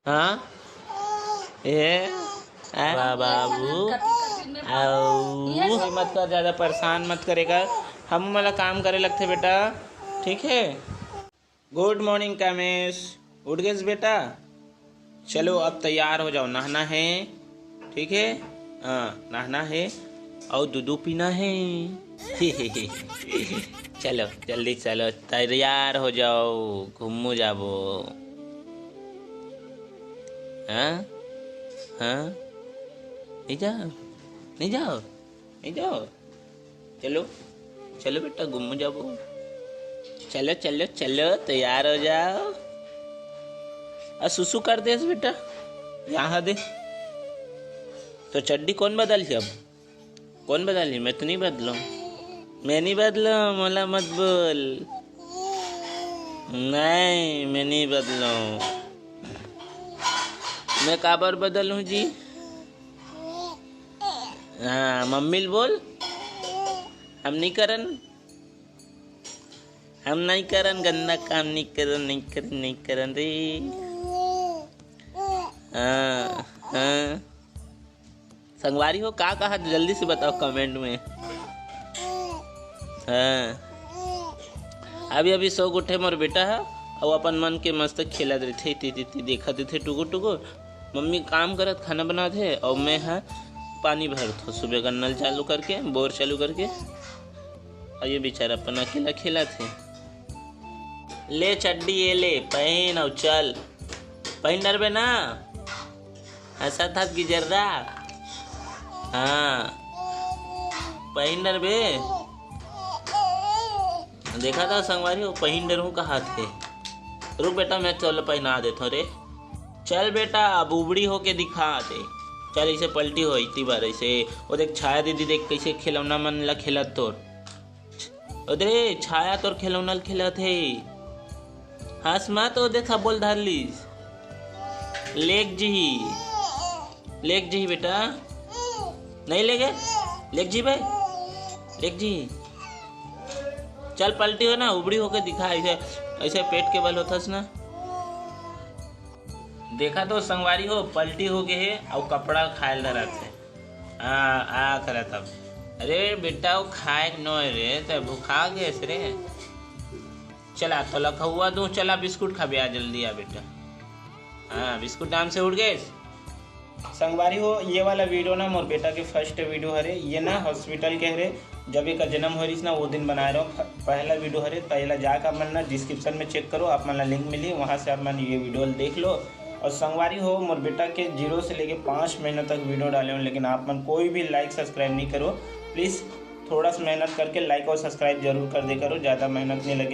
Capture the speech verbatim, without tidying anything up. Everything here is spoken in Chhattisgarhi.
हाँ, ए, आ, बा-, बाबू, आओ। मत कर, ज्यादा परेशान मत करे कर। हम मला काम करे लगथे बेटा, ठीक है? गुड मॉर्निंग कामेश, उठ गेस बेटा? चलो, अब तैयार हो जाओ, नहाना है, ठीक है? हाँ, नहाना है और दूध पीना है। चलो, जल्दी चलो, तैयार हो जाओ, घूमू जाबो। हाँ, हाँ, नहीं जाओ, नहीं जाओ, नहीं जाओ। चलो, चलो बेटा, घूमू जाबो। चलो, चलो, चलो, तैयार हो जाओ। आ सुसु कर देस बेटा, यहाँ दे। तो चड्डी कौन बदलही अब? कौन बदलही? मैं तो नहीं बदलूँ। मैं नहीं बदलूँ, मोला मत बोल। नहीं, मैं नहीं बदलूँ। मैं काबर बदलूँ जी? हाँ, मम्मी ल बोल, हम नहीं करन, हम नहीं करन, गंदा काम नहीं करन, नहीं करन, नहीं करन रे। हाँ, हाँ। संगवारी हो, का कहा, जल्दी से बताओ कमेंट में। हाँ, अभी अभी सो उठे मोर बेटा ह, अउ अपन मन के मस्त खेलत रहिथे, ती, ती, ती देखत रहिथे टुकुर टुकुर। मम्मी काम करत, खाना बनात हे, अउ मैं ह पानी भरत हो सुबह का नल चालू करके, बोर चालू करके। अउ ये बेचारा अपन अकेला खेलत हे। ले चड्डी ये ले, पहन अउ चल। पहन डरबे ना? हंसत हस गिजर्रा। हाँ, पहन डरबे। देखा था संगवारी हो, पहन डरहूँ कहाथे। रुक बेटा, मैं चल पहना देथों रे। चल बेटा, अब उबड़ी होके दिखा दे। चल, इसे पलटी हो इतनी बार, ऐसे। वो देख, छाया दीदी देख, कैसे खिलौना मन ला खेलत तोर। ओ दे, छाया तोर खिलौना ल खेलत हे। हंस मत, ओ देखा, बोल धर लीस। लेग जी, लेग जी बेटा। नहीं लेगे? लेग जी भाई, लेग जी। चल पलटी हो ना, उबड़ी होके दिखा, ऐसे, ऐसे पेट के बल होथस ना। देखा तो संगवारी हो, पलटी हो गे हे अउ कपड़ा खायल धरत हे। हाँ, आ करत अब। अरे बेटा, वो खाए के नोय रे, त भुखा गेस रे। चला, तोला खउआ दूं, चला बिस्कुट खाबे, आ जल्दी आ बेटा। हाँ, बिस्कुट नाम से उठ गेस। संगवारी हो, ये वाला वीडियो ना मोर बेटा के फर्स्ट वीडियो हरे। ये ना हॉस्पिटल के हरे, जब एकर जन्म हो रहिस ना, वो दिन बनाए रहो। फ-, पहला वीडियो हरे, त एला जाके आप मन ना डिस्क्रिप्शन में चेक करो, आप मन ला लिंक मिली, वहाँ से आप मन ये वीडियो देख लो। और संगवारी हो, मोर बेटा के जीरो से लेके पाँच महीना तक वीडियो डाले हो, लेकिन आप मन कोई भी लाइक सब्सक्राइब नहीं करो। प्लीज थोड़ा सा मेहनत करके लाइक और सब्सक्राइब जरूर कर दे करो, ज़्यादा मेहनत नहीं लगे।